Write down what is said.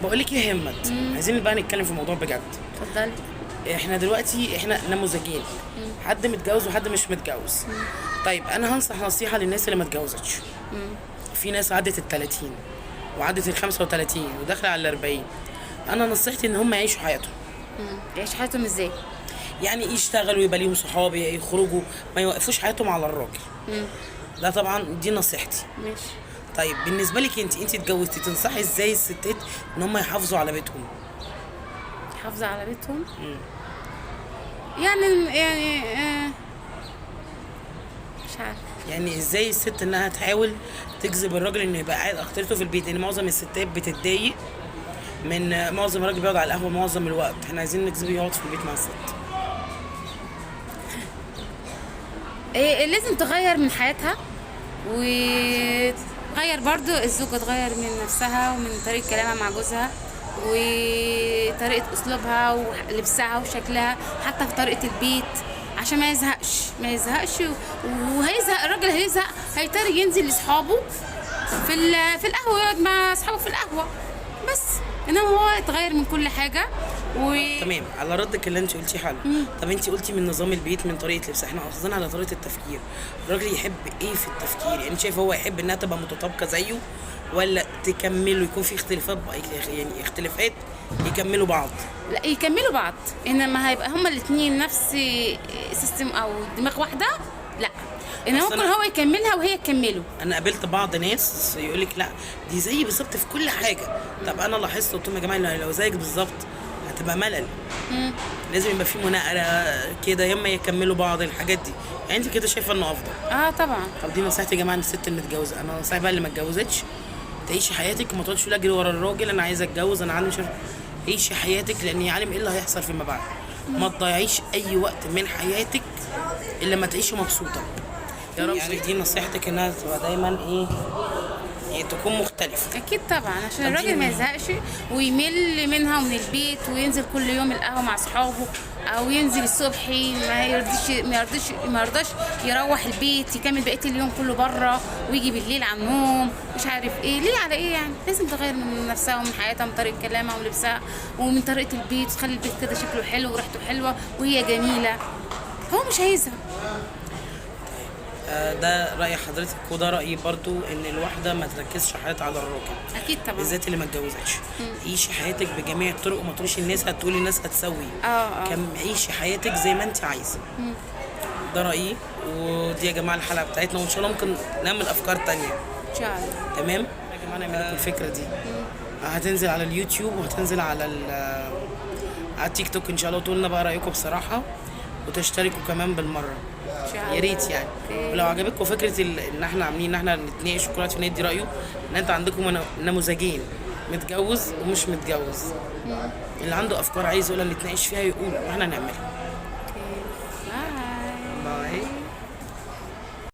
بقول لك ايه يا همت، عايزين بقى نتكلم في موضوع بجد. اتفضلي. احنا دلوقتي احنا نموذجين، حد متجوز وحد مش متجوز. طيب انا هنصح نصيحة للناس اللي ما اتجوزتش. في ناس عدت ال 30 وعدت ال 35 وداخله على ال 40. انا نصيحتي ان هم يعيشوا حياتهم. يعيش حياتهم ازاي؟ يعني يشتغلوا، يبقى ليهم صحاب، يخرجوا، ما يوقفوش حياتهم على الراجل. ده طبعا دي نصيحتي. ماشي. طيب بالنسبة لك انت اتجوزتي، تنصحي ازاي الستات ان هم يحافظوا على بيتهم؟ حافظة على بيتهم. يعني مش عارفة. يعني ازاي الست انها تحاول تجذب الراجل انه يبقى قاعد اكترته في البيت، لان معظم الستات بتتضايق من معظم الراجل بيقعد على القهوة معظم الوقت. احنا عايزين نجذبه يقعد في البيت مع الست. إيه، لازم تغير من حياتها وتغير برضو الزوجة، تغير من نفسها ومن طريقة كلامها مع جوزها وطريقة أسلوبها ولبسها وشكلها، حتى في طريقة البيت، عشان ما يزهقش، ما يزهقش وهيزهق الراجل، هيزهق، هيضطر ينزل لأصحابه في القهوة، يقعد مع أصحابه في القهوة بس. إنما هو اتغير من كل حاجة و تمام، على ردك اللي انت قلتيه حلو. طب انت قلتي من نظام البيت، من طريقه لبس، احنا قصدنا على طريقه التفكير. الراجل يحب ايه في التفكير؟ يعني انت شايف هو يحب انها تبقى متطابقة زيه، ولا تكملوا يكون في اختلافات، يعني اختلافات يكملوا بعض؟ لا، يكملوا بعض. انما هيبقى هما الاثنين نفس system او دماغ واحدة، لا. انما أصل ممكن هو يكملها وهي تكمله. انا قابلت بعض ناس يقول لك لا دي زيي بالظبط في كل حاجة. طب انا لاحظت قلت لهم يا جماعة لو زيك بالظبط هتبقى ملل. لازم يبقى في مناقره كده، يا اما يكملوا بعض الحاجات دي. يعني انت كده شايفه انه افضل؟ اه طبعا. طب دي نصيحتي يا جماعة للست المتجوزه. انا نصيحتي بقى اللي ما اتجوزتش، تعيشي حياتك وما تقعدش تقولي اجري ورا الراجل، انا عايزه اتجوز، انا عندي مش عارف. عيشي حياتك، لان يعلم ايه اللي هيحصل فيما بعد. ما تضيعيش اي وقت من حياتك الا لما تعيشي مبسوطة. يا رب. يعني دي نصيحتك انها تبقى دايما ايه، يعني تكون مختلفة. اكيد طبعا، عشان طب الراجل دي ما يزهقش ويمل منها ومن البيت، وينزل كل يوم القهوة مع اصحابه، او ينزل الصبح ما يرضاش يروح البيت، يكمل بقية اليوم كله بره ويجي بالليل على النوم، مش عارف ايه ليه على ايه. يعني لازم تغير من نفسها ومن حياتها، ومن طريقه كلامها ولبسها ومن طريقه البيت، وتخلي البيت كده شكله حلو وريحته حلوة وهي جميلة، هو مش هيزهق. ده رأي حضرتك، وده رأيي برضو، ان الواحدة ما تركزش حياتها على الراجل، اكيد طبعا، بالذات اللي ما اتجوزتش. عيشي حياتك بجميع الطرق، وما تقوليش الناس هتقولي الناس هتسوي. كم عيشي حياتك زي ما انت عايزه. ده رأيي، ودي يا جماعة الحلقة بتاعتنا، وان شاء الله ممكن نعمل افكار تانية ان شاء الله. تمام يا جماعة، نعمل لكم الفكرة دي، هتنزل على اليوتيوب وهتنزل على على التيك توك ان شاء الله. وتقولنا بقى رأيكم بصراحة، وتشتركوا كمان بالمرة ان شاء الله، يا ريت يعني. okay. ولو عجبتكم فكرة ان احنا عاملين ان احنا نتناقش وكل واحد فينا يدي رايه، ان انت عندكم نموذجين، متجوز ومش متجوز. اللي عنده افكار عايز يقولها نتناقش فيها يقول، واحنا نعملها.